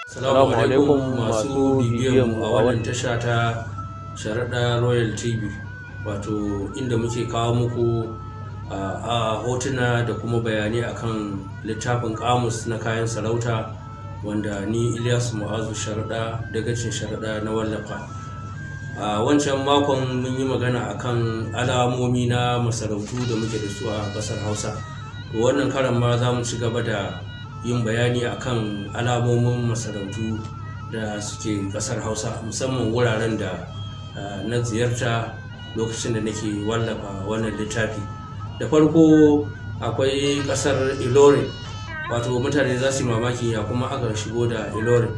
Salamu alaikum masu bibiyan mu a wannan tasha ta Sharaɗa Royal TV, wato inda muke kawo muku a hotuna da kuma bayanai akan littafin kamus na kayan sarauta wanda ni Ilyasu Mu'azu Sharaɗa, dagacin Sharaɗa, na wallafa. A wancan makon mun yi magana akan alamomi na masarautu da muke da su a ƙasar Hausa. To, wannan karan ma za mu ci gaba da yin bayani akan alamomin masarautu da suke ƙasar Hausa, musamman wuraren da na ziyarta lokacin da nake wallafa wannan littafi. Da farko akwai ƙasar Ilorin. Wato mutane za su yi mamaki ya kuma aka shigo da Ilorin.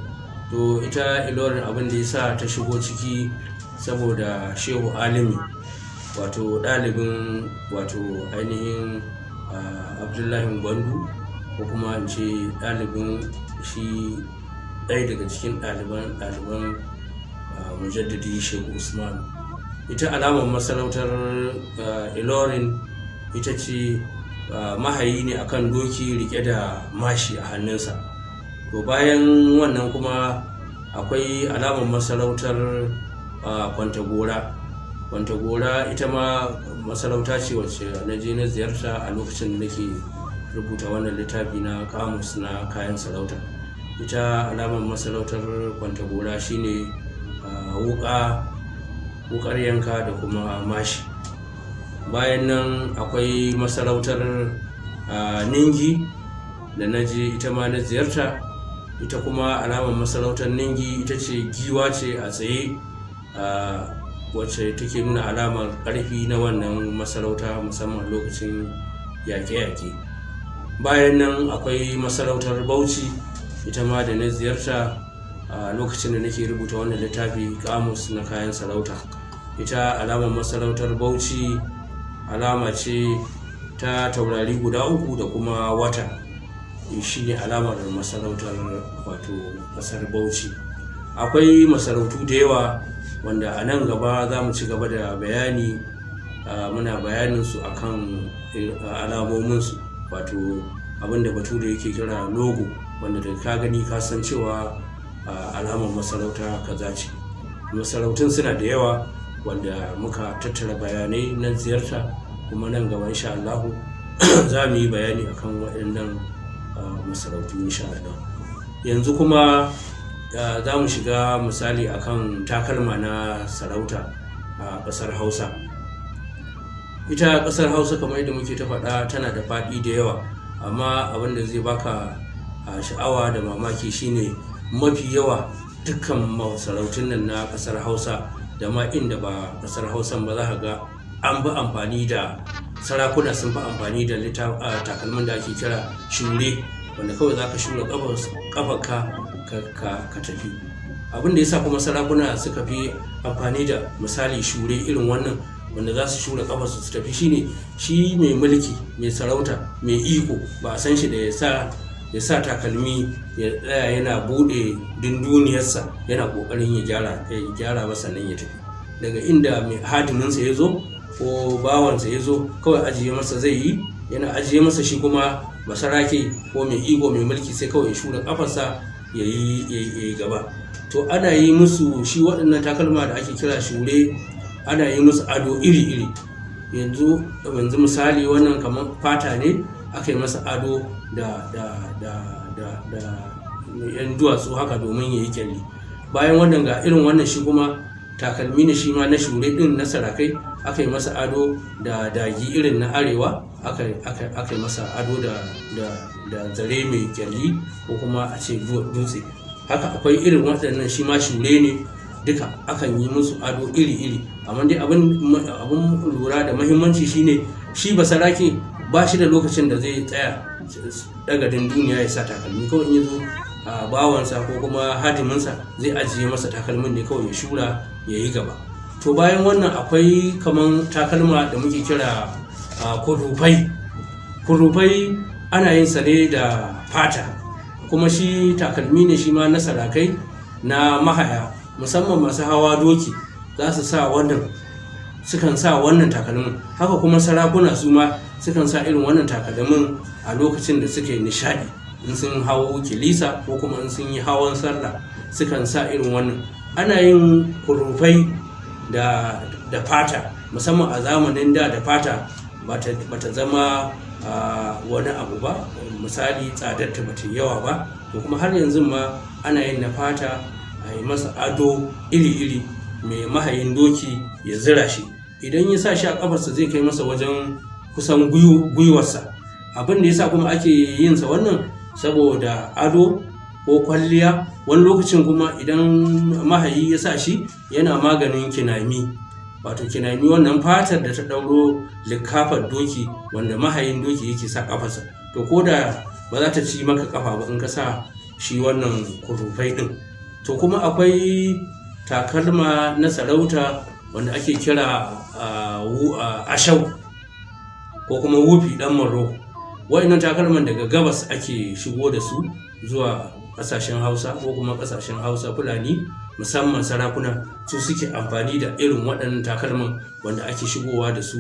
To, ita Ilorin, abin da ya sa ta shigo ciki saboda Shehu Alimi, wato ɗalibin wato ainihin Abdullahi Gwandu, ko kuma in ce ɗalibin shi, ɗaya daga cikin ɗaliban Mujaddadi Shehu Usman. Ita alamar masarautar Ilorin ita ce mahayi ne akan doki rike da mashi a hannunsa. To, bayan wannan kuma akwai alamar masarautar Kwantagora. Kwantagora ita ma masarauta ce wacce na je na ziyarta a lokacin da nake rubuta wannan littafi na kamus na kayan sarauta. Ita alamar masarautar Kwantagora shine wuka, wukar yanka da kuma mashi. Bayan nan akwai masarautar Ningi da na je ita ma na ziyarta. Ita kuma alamar masarautar Ningi ita ce giwa ce a tsaye, wacce take nuna alamar ƙarfi na wannan masarauta, musamman lokacin yaƙe-yaƙe. Bayan nan akwai masarautar Bauchi, ita ma da na ziyarta a lokacin da nake rubuta wannan littafi kamus na kayan sarauta. Ita alamar masarautar Bauchi alama ce ta taurari guda uku da kuma wata. Shi ne alamar masarautar wato ƙasar Bauchi. Akwai masarautu da yawa wanda a nan gaba za mu ci gaba da bayani, muna bayanin su akan alamominsu, wato abinda Bature yake kira logo, wanda da ka gani ka san cewa alamar masarauta kaza ce. Masarautun suna da yawa wanda muka tattara bayanai na ziyarta, kuma nan gaba insha Allahu za mu yi bayani akan waɗannan masarautu insha Allah. Yanzu kuma za mu shiga misali akan takalma na sarauta a ƙasar Hausa. Ita ƙasar Hausa, kamar yadda muke ta faɗa, tana da faɗi da yawa, amma abin da zai baka sha'awa da mamaki shine mafi yawa dukkan masarautun nan na ƙasar Hausa da ma inda ba ƙasar Hausan ba, za ka ga an fi amfani da, sarakuna sun fi amfani da takalmin da ake kira shure, wanda kawai za ka shura ƙafarka ka tafi. Abin da ya sa kuma sarakuna suka fi amfani da misali shure irin wannan wanda za su shura ƙafarsu su tafi shine shi mai mulki, mai sarauta, mai iko, ba a san shi da ya sa takalmi ya tsaya yana buɗe dunduniyarsa yana ƙoƙarin ya gyara ba sannan ya tafi. Daga inda mai hadiminsa ya zo ko bawansa ya zo, kawai ajiye masa zai yi. Yana ajiye masa, shi kuma basarake ko mai iko, mai mulki, sai kawai ya shura ƙafarsa ya yi gaba. To, ana yi musu shi waɗannan takalma da ake kira shure, ana yi musu ado iri-iri. Yanzu misali wannan kamar fata ne aka yi masa ado da yan duwatsu haka domin ya yi kyalli. Bayan wannan ga irin wannan, shi kuma takalmi ne shi ma na shure din na sarakai, aka yi masa ado da dagi irin na arewa, aka yi masa ado da zare mai kyalli ko kuma a ce dutse haka. Akwai irin waɗannan, shi ma shure ne, duka akan yi musu ado iri-iri. Amma dai abin lura da mahimmanci shine shi basarake Ba shi da lokacin da zai tsaya daga duniya ya sa takalmi. Kawai in ya zo, a bawansa ko kuma hadiminsa zai ajiye masa takalmin ne kawai ya shura ya yi gaba. To bayan wannan akwai kaman takalma da muke kira kurufai. Kurufai ana yin sa ne da fata, kuma shi takalmi ne shi ma na sarakai, na mahaya, musamman masu hawa doki za su sa wannan, sukan sa wannan takalmin. Haka kuma sarakuna su ma sukan sa irin wannan takalmin a lokacin da suke nishadi, in sun hau kilisa ko kuma in sun yi hawan sallah sukan sa irin wannan. Ana yin kurufai da fata, musamman a zamanin da da fata bata zama wani abu ba, misali tsadarta bata yawa ba. To kuma har yanzu ma ana yin na fata, a yi masa ado iri-iri, mai mahayin doki ya zira shi, idan ya sa shi a kafarsa zai kai masa wajen kusan gwiwarsa. Abin da ya sa kuma ake yin sa wannan saboda ado ko kwalliya. Wani lokacin kuma idan mahayi ya sa shi yana maganin kinami, wato kinami wannan fatar da ta ɗauro likafar doki wanda mahayin doki yake sa kafarsa, to ko da ba za ta ci maka kafa ba in ka sa shi wannan kurufai ɗin. To kuma akwai takalma na sarauta wanda ake kira ashau ko kuma wufi ɗan Maroko. Wa'innan takalman daga gabas ake shigo da su zuwa ƙasashen Hausa ko kuma ƙasashen Hausa Fulani, musamman sarakuna su suke amfani da irin waɗannan takalman wanda ake shigowa da su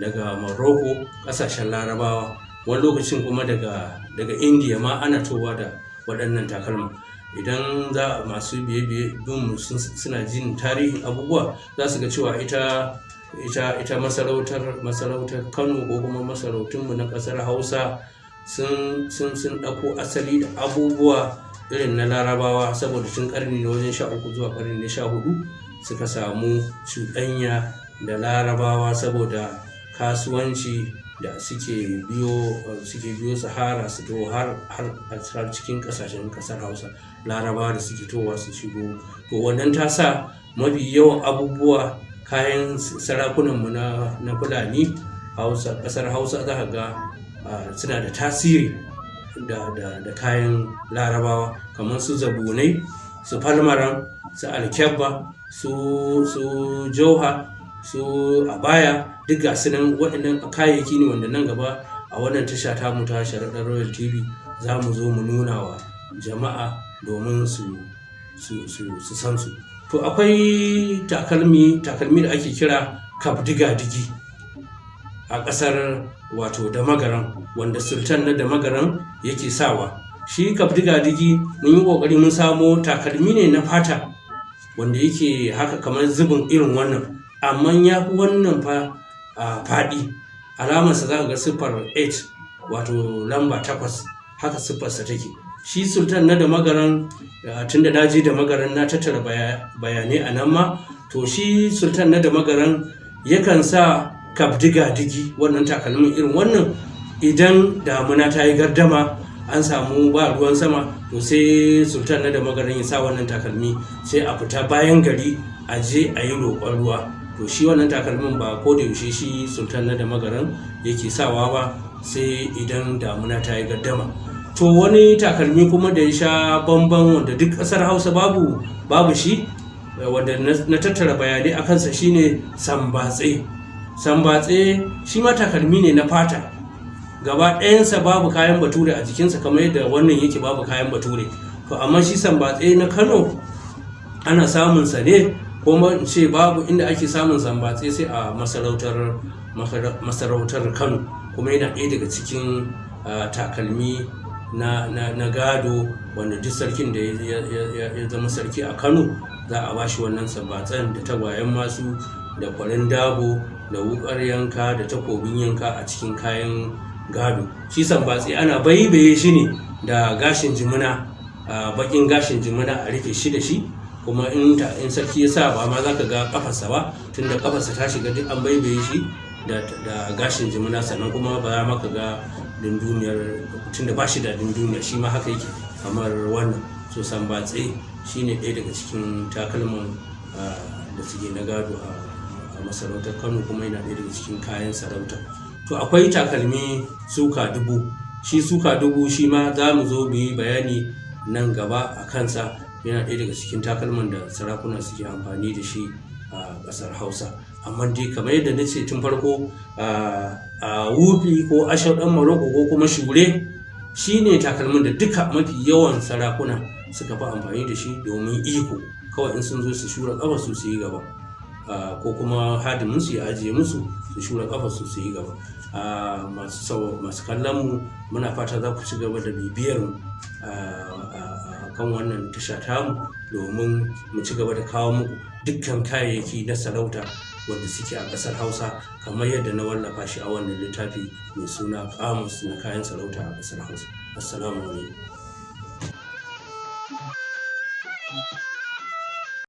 daga Maroko, ƙasashen Larabawa. Wani lokacin kuma daga Indiya ma ana towa da waɗannan takalman. Idan za masu biye-biye bin suna jin tarihin abubuwa za su ga cewa ita masarautar Kano ko kuma masarautunmu na ƙasar Hausa sun ɗauko asali da abubuwa irin na Larabawa, saboda tun ƙarni na wajen 13 zuwa ƙarni na 14 suka samu cuɗanya da Larabawa saboda kasuwanci da suke biyo Sahara su taho har cikin ƙasashen ƙasar Hausa. Larabawa da suke towa su shigo. To wannan ta sa mafi yawan abubuwa kayan sarakunanmu na Fulani Hausa, ƙasar Hausa, za ka ga suna da tasiri da kayan Larabawa, kamar su zabunai, su falmaran, su alkyabba, su jauha, su abaya, duk ga su nan. Waɗannan kayayyaki ne wanda nan gaba a wannan tasha tamu ta Sharaɗa Royal TV za mu zo mu nuna wa jama'a domin su san su. To akwai takalmi da ake kira kafdiga-digi a ƙasar wato Damagaran, wanda sultan na Damagaran yake sawa. Shi kafdiga-digi mun yi ƙoƙari mun samo takalmi ne na fata wanda yake haka kamar zubin irin wannan, amma ya fi wannan faɗi. Alamarsa za ka ga siffar 8, wato lamba 8, haka siffarsa take. Shi sultan na Damagaran, tunda na je Damagaran na tattara bayanai a nan ma, to shi sultan na Damagaran yakan sa kafdiga-digi, wannan takalmin irin wannan, idan damuna ta yi gardama an samu ba ruwan sama, to sai sultan na Damagaran ya sa wannan takalmi, sai a fita bayan gari a je a yi roƙon ruwa. To shi wannan takalmin ba ko da yaushe shi sultan na Damagaran yake sawa ba, sai idan damuna ta yi gardama. To wani takalmi kuma da ya sha bamban wanda duk ƙasar Hausa babu shi, wanda na tattara bayanai a kansa, shine sambatse. Sambatse shi ma takalmi ne na fata, gaba ɗayansa babu kayan bature a jikinsa kamar yadda wannan yake babu kayan bature. To amma shi sambatse na Kano ana samun sa ne, ko in ce babu inda ake samun sambatse sai a masarautar Kano, kuma yana ɗaya daga cikin takalmi na gado wanda duk sarkin da ya zama sarki a Kano za a bashi wannan sambatsen da tagwayen masu da kwarin dabo da wukar yanka da takobin yanka a cikin kayan gado. Shi sambatse ana baibaye shi ne da gashin jimina, bakin gashin jimina a rufe shi da shi, kuma in sarki ya sa ba ma za ka ga kafarsa ba, tunda kafarsa ta shiga duk an baibaye shi da gashin jimina, sannan kuma ba za ma ka ga dunduniyar, tunda ba shi da dunduniya, shi ma haka yake kamar wannan. So sambatse shine ɗaya daga cikin takalman da suke na gado a masarautar Kano, kuma yana ɗaya daga cikin kayan sarauta. To akwai takalmi suka dubu. Shi suka dubu shi ma za mu zo mu yi bayani nan gaba a kansa. Yana ɗaya daga cikin takalman da sarakuna suke amfani da shi a ƙasar Hausa. Amma dai kamar yadda na ce tun farko, a wufi ko ashau ɗan Maroko ko kuma shure shi ne takalmin da duka mafi yawan sarakuna suka fi amfani da shi domin iko. Kawai in sun zo su shura ƙafarsu su yi gaba, ko kuma hadiminsu ya ajiye musu su shura ƙafarsu su yi gaba. Masu kallon mu, muna fata za ku ci gaba da bibiyar mu a kan wannan tasha tamu domin mu ci gaba da kawo muku dukkan kayayyaki na sarauta wanda suke a ƙasar Hausa, kamar yadda na wallafa shi a wannan littafi mai suna Kamus na Kayan Sarauta a Ƙasar Hausa. Assalamu alaikum.